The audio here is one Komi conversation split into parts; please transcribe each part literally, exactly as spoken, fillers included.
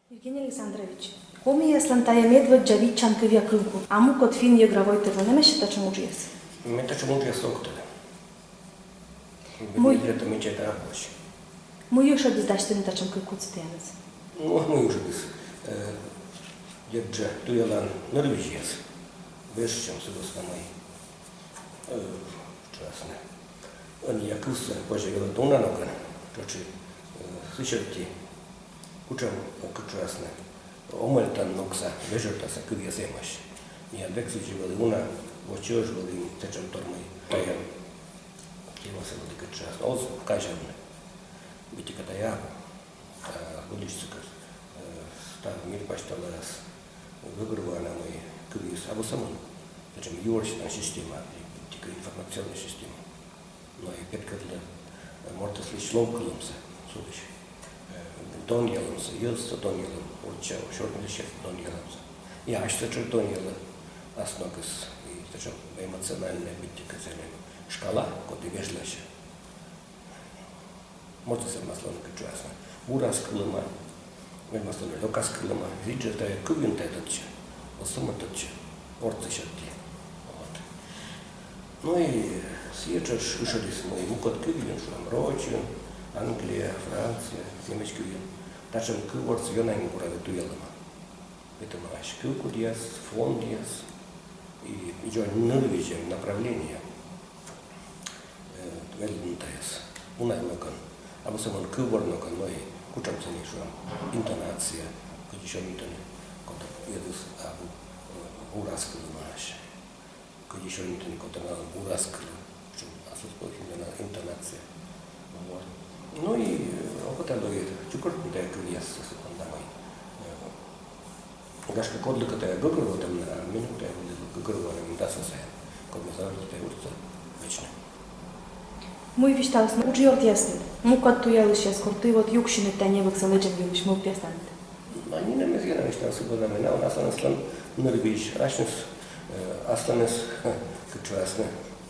Евгений Александрович, комияслӧн тайӧ медводдза виччан кывъя кывкуд, а мукӧд финн-йӧгра войтырлӧн эмӧсь татшӧм уджъяс? Ме татшӧм уджъяс ог тӧд. Мый... Медводдза, мый чайта, абуӧсь. Мый ӧшӧдіс дасьтыны татшӧм кывкудсӧ тіянӧс? Ну, мый ӧшӧдіс. Э, дерт жӧ, туялан нырвизьяс вежсьӧм сы вӧсна, мый, э, кыдз шуасны, ӧнія кывсӧ позьӧ велӧдны уна ногӧн, тшӧтш и, э, сы серти кутшӧм, э, кыдз шуасны, омӧльтан ногса, вежӧртаса кывъяс эмӧсь. Миян век сідзи вӧлі уна, во чӧж вӧлі сэтшӧмтор, мый тайӧ темасӧ вӧлі, кыдз шуасны, оз казявны. Быттьӧкӧ тайӧ, э, будущий, э, став мир пасьталаяс гӧгӧрвоана, мый кывйыс абу сӧмын сэтшӧм юӧрсянь система, быттьӧкӧ информационнӧй система. Но и петкӧдлӧ, э, мортыслысь ловкылӧмсӧ, сылысь, э, донъялӧмсӧ, йӧзсӧ донъялӧм, орчча сёрнилысьяс донъялӧмсӧ. И асьсӧ тшӧтш донъялӧ ас ногыс, и сэтшӧм эмоциональнӧй быттьӧкӧ сэтшӧм шкала, коді вежласьӧ. Мортыслӧн, маслӧн, кыдз шуасны, вурас кылӧма, мед маслӧн лёкас кылӧма. Сідзжӧ тайӧ кывйын тайӧ тӧдчӧ, оз сӧмын тӧдчӧ ордсӧ серти. Вот. Ну и сійӧ тшӧтш ӧшӧдіс, мый мукӧд кывйын, шуам, рочын, Англия, Франция, немеч кывйын, татшӧм кыввордсӧ ёна нин бура вед туялӧма. Петӧмаӧсь кывкудъяс, фондъяс и дзонь нырвизьӧм направление, э, велӧдны тайӧс уна ногӧн. Абу сӧмын кывбур ногӧн, но и кутшӧм сэні, шуам, интонация, кыдзи сёрнитӧны, кодыр йӧзыс абу, э, вурас кылӧмаӧсь. Кыдзи сёрнитӧны, кодыр налӧн вурас кылӧм, кутшӧм аслыспӧлӧс интона-, интонация. Вот. Ну и, э, окота лои чукӧртны тайӧ кывъяссӧ, сы понда мый, э, гашкӧ, кодлыкӧ тайӧ гӧгӧрвотӧм на, а меным тайӧ вӧлі гӧгӧрвоана нин дас во сайын, кор ме заводиті тайӧ удсӧ вӧчны. Мый висьталісны уджъёртъясыд, мукӧд туялысьяс, кор ті вот юксинныд тайӧ небӧгсӧ лэдзӧм йылысь мӧвпъясаныд? Ӧні нинӧм эз ёна висьтав сы понда, мый налӧн асланыс нырвизь, асьныс, э, асланыс, кыдз шуасны,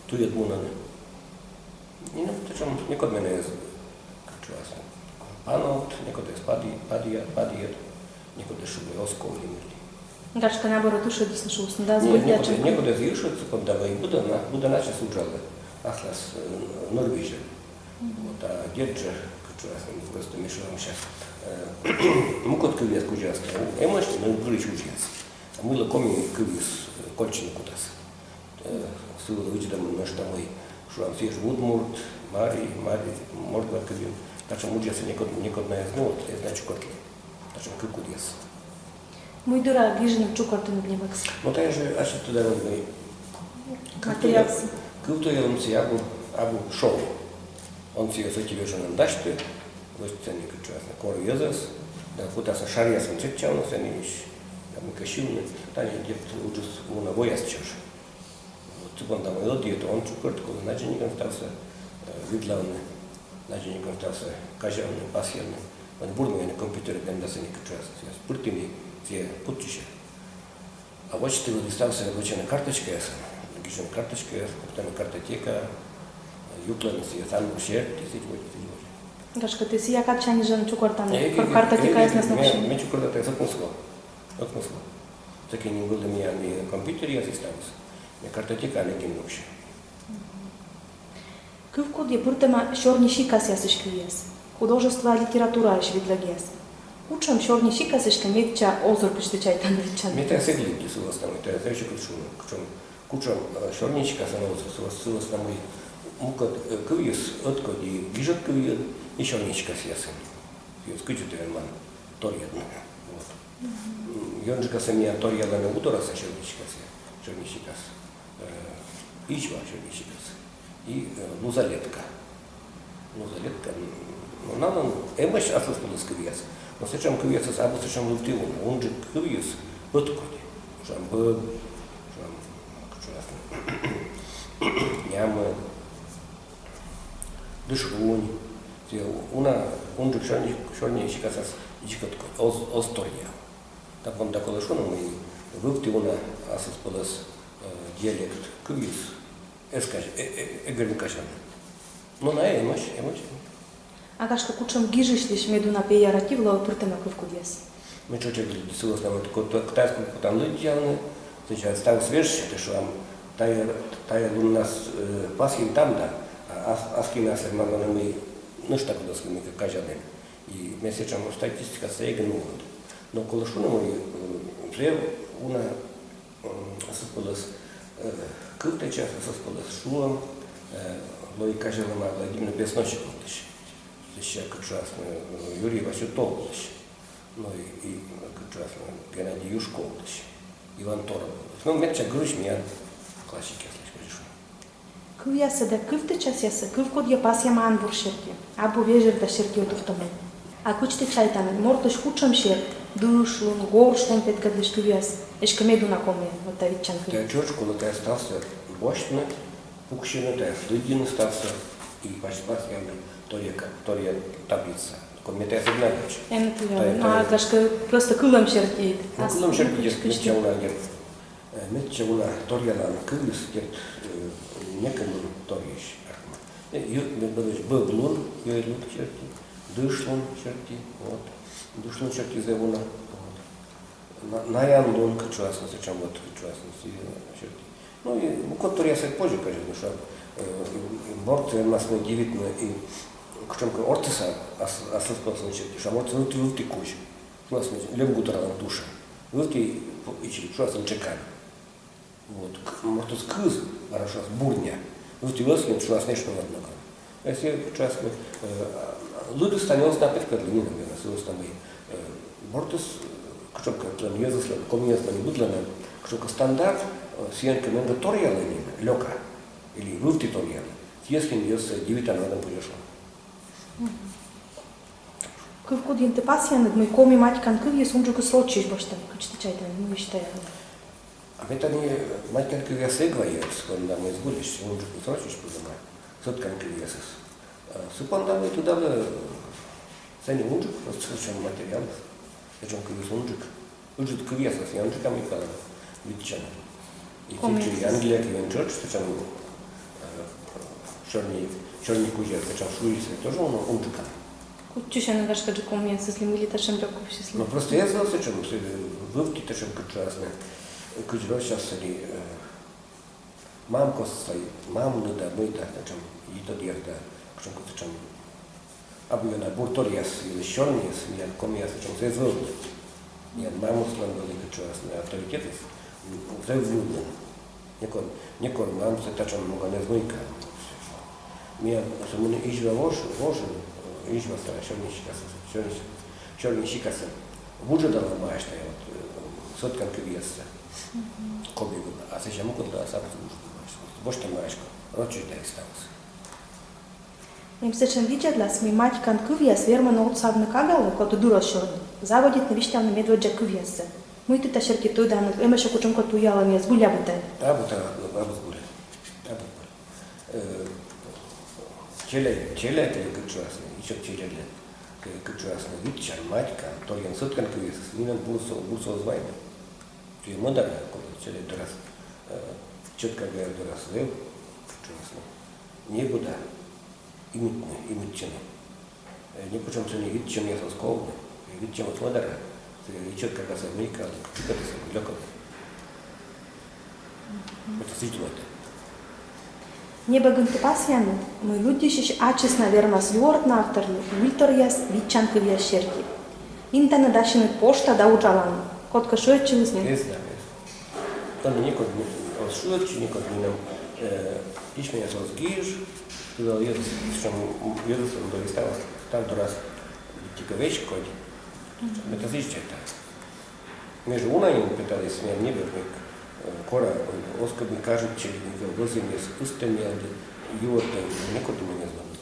туйӧд мунӧны. Нинӧм татшӧм некод менӧ эз, кыдз шуасны, пановт, некод эз падъя-, падъя-, падйӧд, некод эз шу, мый оз ков ли мый ли. Гашкӧ, наоборот, ышӧдісны, шуисны да, збыль некод, некод эз ышӧд сы понда, мый быдӧн, быдӧн асьныс уджалӧ аслас, э, нырвизьӧн. Вот, а дерт жӧ, кыдз шуасны, просто ме шуа, мый час, э, мукӧд кывъяс кузяс эмӧсь нырысь уджъяс. А мыйла коми кывйыс, э, кольччыны кутас? Э, сы вылӧ видзӧдӧмӧн нӧшта, мый, шуам, сійӧ жӧ удмурт, мари, мари, мордва кывйын татшӧм уджъяссӧ некод, некод на эз, ну вот, эз на чукӧртлы. Татшӧм кывкудъяс. Мый дыра гижинныд, чукӧртінныд небӧгсӧ? Ну, тайӧ жӧ, ачыд тӧда, мый материалсӧ. Кыв туялӧм сійӧ абу, абу шоу. Он сійӧс ӧти вежонӧн дасьтӧ, лысьтӧ сэні, кыдз шуасны, кор йӧзӧс, да кутасны шаръясӧн чеччавны сэні, да мыйкӧ сьывны, тані дерт уджыс уна вояс чӧж. Вот, сы понда мый ӧдйӧ он чукӧрт, колӧ надзӧникӧн ставсӧ, э, видлавны, надзӧникӧн ставсӧ казявны, пасйӧдны. Ӧні бур, мый ӧні компьютеръяс эм да сэні, кыдз шуасны, сійӧс пыртны, сійӧ кутчысьӧ. А водзті вӧлі ставсӧ вӧчӧны карточкаясӧн, гижӧны карточкаяс, пуктӧны картотекаӧ, юклӧны сійӧс анбур серти, сідз водзӧ, сідз водзӧ. Гашкӧ, ті сійӧ кадсянь жӧ чукӧртанныд картотекаяснас ноксьӧм? Ме, ме чукӧрта тайӧс ӧкмыс во. Ӧкмыс во. Сэки нин вӧлі миян и компьютеръяс, и ставыс. Ме картотекаӧн ноксьӧм. Кывкудйӧ пыртӧма сёрнисикасъясысь кывъяс, художество, литератураысь видлігъяс. Кутшӧм сёрнисикасысь кӧ медся озыр, кыдз ті чайтанныд, виччан? Ме тайӧс эг лыддьы сы вӧсна, мый тайӧс эг сьӧкыд шуны, кутшӧм, кутшӧм, э, сёрнисикасӧн озыр, сы вӧс-, сы вӧсна мый мукӧд, э, кывйыс ӧткодь и гижӧд кывйыд, и сёрнисикасъясыд. Сійӧс кыдзи тай миян торйӧдны. Вот. М, ёнджыкасӧ миян торъялӧны удораса сёрнисикасъяс, сёрнисикас. Э, изьва сёрнисикас. И, э, лузалетка. Лузалетка, м, ну, налӧн эмӧсь аслыспӧлӧс кывъяс. Но сэтшӧм кывъясыс абу сэтшӧм вывті уна. Унджык кывйыс ӧткодь. Шуам, бӧб, шуам, кыдз шуасны, нямӧн, дышвунь. Сійӧ уна, унджык сёрни-, сёрнисикасас дзик ӧткодь, оз, оз торъяв. Та понда колӧ шуны, мый вывті уна аслыспӧлӧс, э, диалект кывйыс эз казь-, э, э, эг вермы казявны. Но найӧ эмӧсь, эмӧсь. А гашкӧ, кутшӧм гижысьлысь медуна пеяратив лоӧ пыртӧма кывкудъяс? Ми чочек сылоснам кытайскӧй кутан лыддьыны, сейчас ставыс вежсьӧ, шуам, тайӧ, тайӧ луннас, э, пасйим тан да, а ас-, аски на сӧмын ми нӧшта кутаскӧ ми казялім. И ме сэтшӧм статистикасӧ эг нуӧд. Но колӧ шуны, мый, э, зэв уна, м, асывпӧлӧс, э, кывтӧдчас, асывпӧлӧс шуӧм, э, лои казялӧма Владимир Безносиковлысь. Сэсся кыдз шуасны, э, Юрий Васютовлысь. Ну и, и кыдз шуасны, Геннадий Юшковлысь, Иван Торовлысь. Ну, медся гырысь миян классикъяслысь, кыдз шуам. Кывъяссӧ да кывтӧдчасъяссӧ кывкудйӧ пасъямаӧн бур серти, абу вежӧрдас серти ӧтувтӧмӧн. А кыдз ті чайтанныд, мортлысь кутшӧм серт, дышлун, горшлун петкӧдлысь кывъяс эськӧ медуна комиӧн, вот та виччан кывъяс? Тайӧ чӧч колӧ, тайӧ ставсӧ босьтны, пуксьыны, тайӧс лыддьыны ставсӧ и пас-, пасъявны торъя ка-, торъя таблица. Кор ме тайӧс эг на вӧч. Эн туялӧй. Тайӧ, ну, а тайӧ гашкӧ, просто кылӧм серти. Ну, кылӧм серти, кыдз, кыдз медся уна, дерт. Э, медся уна торъялан кывйыс, дерт, э, некымын торйысь артмӧ. Э, ю-, ме-, б-, б-, быблун, йӧйтлун серти, дышлун серти, вот. Дышлун серти зэв уна, вот. На-, наянлун, кыдз шуасны, сэтшӧм вот, кыдз шуасны, сійӧ серти. Ну и мукӧд торъясӧс позьӧ, конечно, шуам, э, мортсӧ вермасны дивитны и кутшӧмкӧ ортсӧ ас-, асывпӧлӧсӧн серти, шуам, мортсӧ вывті, вывті кузь. Шуасны льӧм гутаралан тушӧ. Вывті ичӧт, шуасны чекан. Вот. К-, мортыс кыз, бара шуас бурня. Вывті вӧсни, шуас нешна ладнӧ. Если, кыдз шуасны, э, лыдыс тані оз на петкӧдлы нинӧм, сы вӧсна мый, э, мортыс, э, кутшӧмкӧ тан йӧзыслӧн, комияслӧн, быдлӧнлӧн кутшӧмкӧ стандарт, э, сійӧн кӧ мыйӧн торъялӧ нин, лёка, или вывті торъялӧ, сійӧс нин йӧзсӧ дивитан ӧні позьӧ, шуам. Кывкудйын ті пасъянныд, мый коми матькан кывйыс унджыкыс рочысь босьтӧны, кыдз ті чайтанныд, мыйысь тайӧ? А ме тані матькан кывъяссӧ эг вайы, сы понда мый збыльысь, унджыкыс рочысь пырӧма, сӧткан кывъясыс. Э, сы понда мый, тыдалӧ, э, сэні унджык, просто сэтшӧм материал, сэтшӧм кывйыс унджык. Ыджыд кывъясас, я, унджыка мыйкӧлӧн виччан. И коми кывйыс англия кывйӧн тшӧтш, сэтшӧм, э, сёрни, сёрни кузя, сэтшӧм шуисӧ тоже он, унджыка. Кутчысьӧны, гашкӧ, комиясыслы, мый ли татшӧм лёк кывсьыслы. Ну, просто эз вӧв сэтшӧм, сы-, вывті татшӧм, кыдз шуасны, кыдз рочсянь сэні, э, мам костса, мамлы да мый да, татшӧм йитӧд йӧз да, кутшӧмкӧ татшӧм абу ёна бур торъяс йылысь сёрниыс, миян комияс татшӧмсӧ эз вӧвлы. Миян мамыслӧн вӧлі, кыдз шуасны, авторитетыс, м, зэв вылын. Некор, некор мамсӧ татшӧм ногӧн эз мыйкалӧ. Миян сӧмын Изьва вож-, вожын, э, Изьваса сёрни сикасас, сёрни, сёрни сикасӧ вуджӧдалӧмаӧсь тайӧ вот, э, сӧткан кывъяссӧ. Коми вылӧ, а сэсся мукӧдлы, а садыс вуджӧдалӧмаӧсь. Босьтӧмаӧсь рочысь да и ставыс. Эм сэтшӧм видзӧдлас, мый матькан кывъяс вермӧны отсавны кагалӧ, коді дыр оз сёрни, заводитны висьтавны медводдза кывъяссӧ. Мый ті та серти тӧданныд, эм-ӧ сійӧ кутшӧмкӧ туялӧмъяс, збыль абу тайӧ? Абу тайӧ, абу збыль. Абу збыль. Э, челядь, челядьлы, кыдз шуасны, ичӧт челядьлы, э, кыдз шуасны, виччан, матькан торйӧн сӧткан кывъясыс нинӧм бурсӧ, бурсӧ оз вайны. Тайӧ мӧдарӧ, коді челядь дорас, э, чӧткаргаяс дорас зэв, кыдз шуасны, некуда имитны, имитчыны. Э, некутшӧм сэні виччӧмъяс оз ковны. Э, виччӧмыс мӧдарӧ, сійӧ и чӧткаргасӧ мыйкалӧ, чукӧтісӧ лёкӧдӧ. Мгм. Мый ті сідз думайтанныд? Небӧгын ті пасъянныд, мый лыддьысьысь ачыс на вермас юӧртны авторлы выльторъяс виччан кывъяс серти. Ин тані дасьтыны пошта да уджалан. Кодкӧ шыӧдчыліс нин? Эз да, эз. Тані некод оз шыӧдчы, некод нинӧм, э, письмӧяс оз гиж, тыдалӧ, йӧзыс, сэтшӧм, йӧзыс он дорас, став, став дорас быттьӧкӧ веськодь. Мгм. Ме тадзи чайта. Ме жӧ уна нин петаліс, ме небӧг, э, кора, э, оз кӧ мый кажитчы, мый кӧ вӧзйӧмъяс ыстӧмъяс да юӧртӧм, некод меным эз вӧвлы.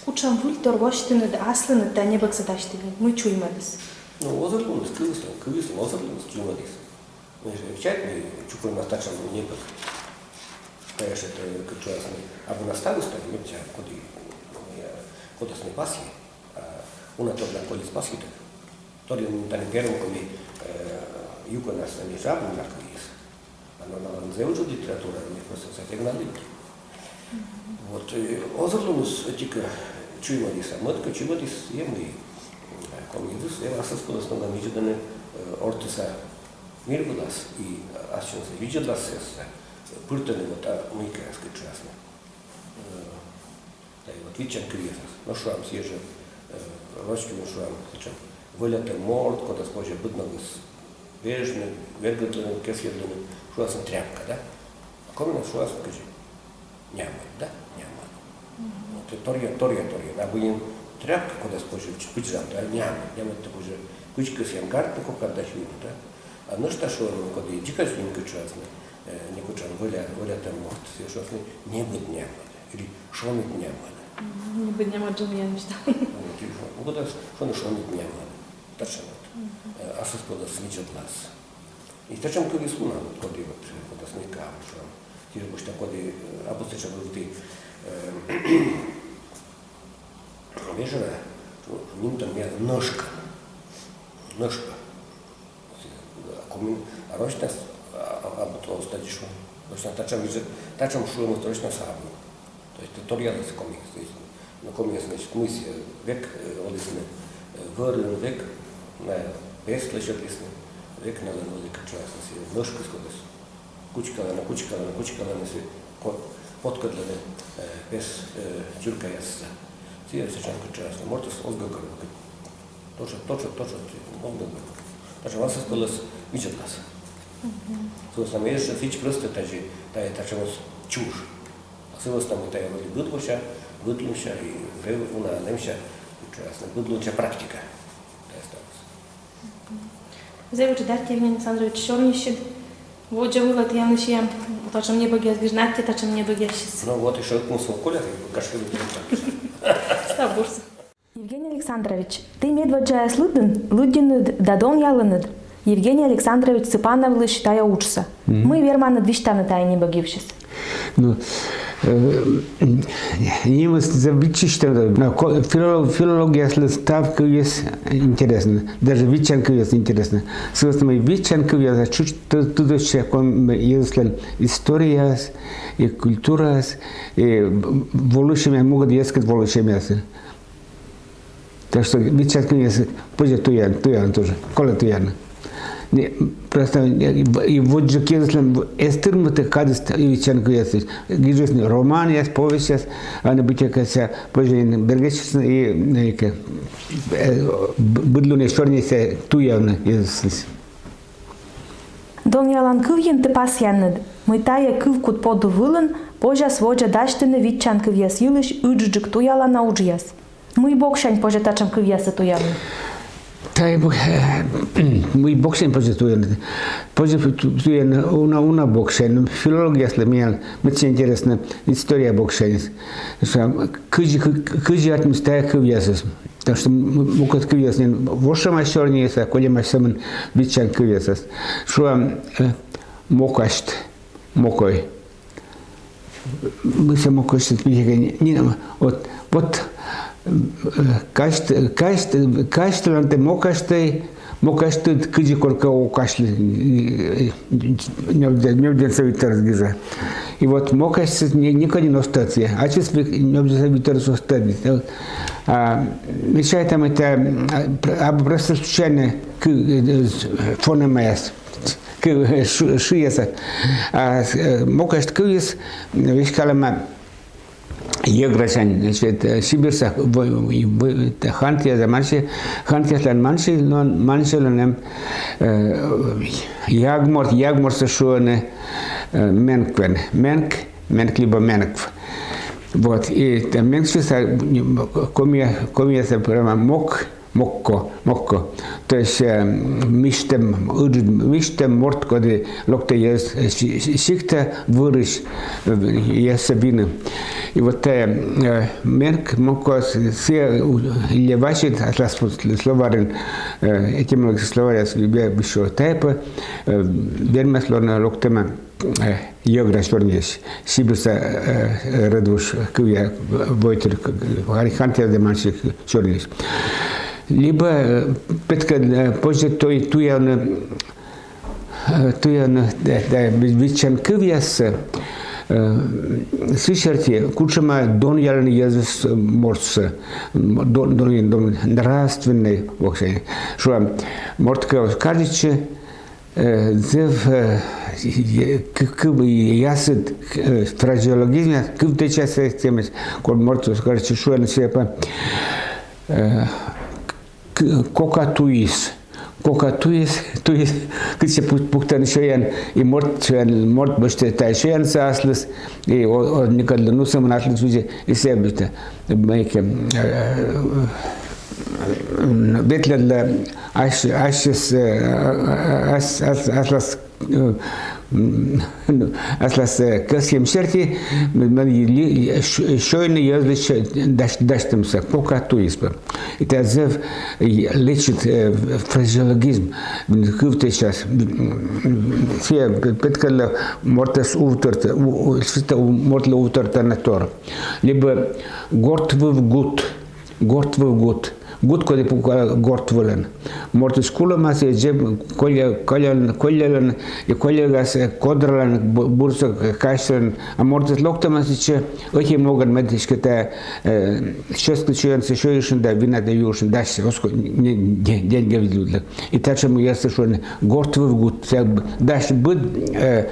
Кутшӧм выльтор восьтінныд аслыныд тайӧ небӧгсӧ дасьтывны, мый чуймӧдіс? Ну, озырлуныс, кывйыслӧн, кывйыслӧн озырлуныс чуймӧдіс. Мый жӧ эг чайт, мый чукӧрмас татшӧм небӧг. Конечно, тайӧ, кыдз шуасны, абу на ставыс тайӧ, медся, коді, э, кодӧс ме пасйи, а уна торъя колис пасйытӧг. Торйӧн тані первой коми, э, юкӧнас, а ме жӧ абу на кывйыс. А налӧн зэв ыджыд литература, ме просто сэтӧг на лыдди. Вот, э, озырлуныс ӧтикӧ чуймӧдіс, а мӧдкӧ чуймӧдіс, э, мый, э, коми йӧзыс, э, асывпӧлӧс ногӧн видзӧдӧны, Э, ортыса мир вылас и асьныс видзӧдласъяссӧ пыртӧны вот, а, мыйкӧ аскӧд шуасны. Э, да и вот виччан кывъясыс. Но шуам, сійӧ жӧ, э, роч кывйын шуам, сэтшӧм вӧлятӧм морт, кодӧс позьӧ быд ногыс вежны, вергӧдлыны, кӧсйӧдлыны, шуасны тряпка, да? А комиӧн шуасны кыдзи? Нямӧд, да? Нямӧд. Вот, и торъя, торъя, торъя. А абу нин тряпка, кодӧс позьӧ пыддзан, да? Нямӧд, нямӧдтӧ позьӧ кыдз кӧсъян гартны кокад да сюйны, да? А нӧшта шуӧны, коді дзикӧдз нин кыдз шуасны, э, некутшӧм вӧля, вӧлятӧм морт, сійӧс шуасны небыд нямӧд или шоныд нямӧд. Мгм. Небыд нямӧд жӧ миян висьталӧны. Вот, и шо-, ну, кодӧс шуӧны шоныд нямӧд. Татшӧм вот. Мгм. Э, асывпӧлӧс видзӧдлас. И татшӧм кывйыс уна, вот, коді вот, э, кодӧс ми кӧ шуам. Тирӧ босьта, коді, э, абу сэтшӧм ывті, э, вежӧра, нинтӧм миян нӧшка. Нӧшка. А комиӧн, а рочнас, а, а, абу то, стӧч шуӧ. Рочнас татшӧм видзӧ, татшӧм шуӧмыс рочнас абу. То есть торъялісны комиӧс, то есть, ну, комиӧс, значит, мыйсӧ век, э, олісны, э, вӧрын, век, э, пес лӧсьӧдлісны, век налӧн вӧлі кыдз шуасны, нӧшкыс кодӧс. Кучкалӧны, кучкалӧны, кучкалӧны, сійӧ ко-, поткӧдлӧны, э, пес, э, чуркаяссӧ. Сійӧ сэтшӧм кыдз шуасны, мортыс оз гӧгӧрво. Тотшӧм, тотшӧм, тотшӧм, мон думайта. Татшӧм асывпӧлӧс видзӧдлас. Мгм. Сы вӧсна мый эшшӧ сідз прӧстӧ тадзи, тайӧ татшӧмыс чуж. А сы вӧсна мый тайӧ вӧлі быд вося, быд лунся, и зэв уна нэмся, кыдз шуасны, быд лунся практика. Тайӧ ставыс. Мгм. Зэв ыджыд аттьӧ, Евгений Александрович, сёрнисьыд. Водзӧ вылӧ тіянлы сиам татшӧм небӧгъяс гижны, аттьӧ татшӧм небӧгъяссьыс. Ну вот, ещё ӧкмыс во колӧ, и кӧть кӧ. Став бурсӧ. Евгений Александрович, ті медводдзаяс лыдын, лыддинныд да донъялінныд Евгений Александрович Цыпановлысь тайӧ уджсӧ. Мгм. Мый верманныд висьтавны тайӧ небӧг йывсьыс? Ну, э, нимыс зэв виччысьтӧм, но ко-, фило-, филологъяслы став кывйыс интереснӧ, даже виччан кывйыс интереснӧ. Сы вӧсна мый виччан кывъяс чуть тӧ-, тӧдӧсся коми йӧзыслӧн историяяс и культураыс, и волысьӧмъяс, мукӧд йӧзкӧд волысьӧмъяс. Так что виччан кывъяс позьӧ туян, туян тоже. Колӧ туян. Не, просто, э, и водзджык йӧзыслӧн эз тырмыны кадыс виччан кывъяс. Гижисны романъяс, повестьяс, а не быттьӧкӧ сійӧ позьӧ бергӧдчисны и, э, к-, э, б-, быд лунӧ сёрнисӧ туявны йӧзыслысь. Донъялан кывйын ті пасъянныд, мый тайӧ кывкуд подув вылын позяс водзӧ дасьтыны виччан кывъяс йылысь ыджыдджык туялана уджъяс. Мый боксянь позьӧ татшӧм кывъяссӧ туявны? Тайӧ бо-, э, мый боксянь позьӧ туявны? Позьӧ ту-, туявны уна, уна боксянь. Филологъяслы миян мыйсӧ интереснӧ история боксянь. Кыдзи, кы-, кыдзи артмис тайӧ кывъясыс. Так что м-, мукӧд кывъяс нин вошӧма сёрниыс, а кодӧмаӧсь сӧмын виччан кывъясыс. Шуам, э, мокасьт, мокӧй. Мыйсӧ мокасьт, мыйсӧ не, не, вот, вот, э, касьт, касьт, касьтлӧн тэ мокасьтӧй, мокасьтыд кыдзи коркӧ окасьлы, э, э, нёбден, нёбденсӧ Витторыс гижӧ. И вот мокасьтсӧ ни-, никӧн эн оз тӧд. Ачыс нёбденсӧ Витторыс оз тӧд. А, мечтайтам это, а, пр-, а, просто случайно к-, э, э, фонемаяс. Кыв-, шы-, шыясад. А, э, мокасьт кывйыс веськалӧма йӧграсянь, значит, э, Сибирса в-, в-, в-, хантъяс да мансьы, хантъяслӧн мансьы, но мансьлӧн эм, э, ягморт, ягмортсӧ шуӧны, э, менквӧн. Менк, менк либӧ менкв. Вот, и, э, менксьыс, а, комиӧ-, комиясӧ прямо мок, мокко, мокко. То есть, э, мисьтӧм, ыджыд мисьтӧм морт, коді локтӧ йӧз, э, си-, си-, сиктӧ вӧрысь, э, йӧзсӧ вины. И вот, э, э, менк, мокко, с-, сійӧ у-, либӧ васьыд аслас словарьын, э, этимологический словарь, бе-, бе-, ещё тайпӧ, э, вермас лоны локтӧма, э, йӧгра сёрниысь, Сибирса, э, э, рӧдвуж кывъя войтыр, к-, к-, хантъяс да мансьлӧн сёрниысь. Либӧ, э, петкӧд, э, позьӧ туй-, туявны, э, туявны, да, да, ви-, виччан кывъяссӧ, Э, сы серти кутшӧма донъялӧны йӧзыс мортсӧ, м, дон, дон, дон, нравственнӧй вообще. Шуам, морт кӧ оз кажитчы, э, зэв, э, е-, кы-, кы-, ясыд, э, фразеологизм, кывтӧдчас темаыс, кор морт оз кажитчы, шуӧны сійӧ пӧ, э, к-, кока туис. Кока туис, туис, кытчӧ пу-, пуктан сёян, и морт сёян, морт босьтӧ тайӧ сёянсӧ аслыс, и о-, о-, некодлы, ну, сӧмын аслыс видзӧ, и сійӧ босьтӧ. Мыйкӧ, э, ветлӧдлӧ ас-, ассьыс, э, ас-, ас-, аслас, э, м, ну, аслас, э, кӧсйӧм серти, м, м, ли-, ш-, сёйны йӧзлы сё-, дась-, дасьтӧмсӧ, кока туис пӧ. И тайӧ зэв, э, лэчыт, э, фразеологизм, м, кывтӧдчас. М, сійӧ петкӧдлӧ мортӧс увтӧртӧ, у-, у-, сэтшӧм у-, мортлы увтӧртана тор. Либӧ горт выв гут, горт выв гут. Гут, коді пукалӧ горт вылын. Мортыс кулӧма, сійӧ дзеб-, кольӧ-, кольӧн-, кольӧлӧн, и кольӧгас, э, кодралӧн, бу-, бурсӧ к-, казьтылӧн. А мортыс локтӧма сэтчӧ, ӧти могӧн, мед эськӧ тайӧ, э, чӧскыд сёянсӧ сёйышын да винатӧ юышын, дась, оско, не, не, деньгӧ вылӧ. И татшӧм йӧзлы шуӧны горт выв гут, сійӧ б-, дась быд, э,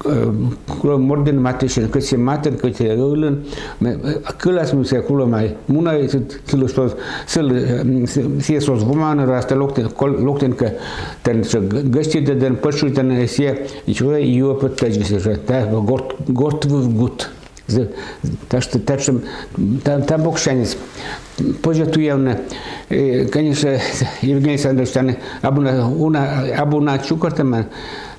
э, кулӧм морт дінӧ матыстчыны, кӧть сійӧ матын, кӧть сійӧ ылын, ме-, э, кылас, мый сійӧ кулӧма, мунӧ, сы-, сылы шуӧ, сылы, э, м, сы-, сійӧс оз вомавны, раз тэ локтін, кол-, локтін кӧ, тэн сё г-, гӧститӧ, тэн пӧшти, тэн сійӧ, и чё, и юӧ пӧ тадзи сійӧ, тайӧ горт, горт выв гут. З-, так что, так что, там, там боксяньыс. Позьӧ туявны, э, конечно, Евгений Александрович, тані абу на, уна, абу на чукӧртӧма,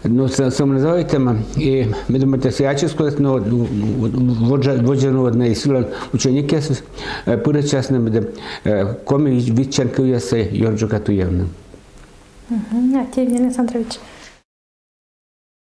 но с-, сӧмын заводитӧма, и ме думайта, сійӧ ачыс кодӧс, но водзӧ, водзӧ нуӧдны и сылӧн ученикъясыс, э, пырӧдчасны, медым, э, коми виччан кывъяссӧ ёнджыка туявны. Мгм. А тэ, Евгений Александрович?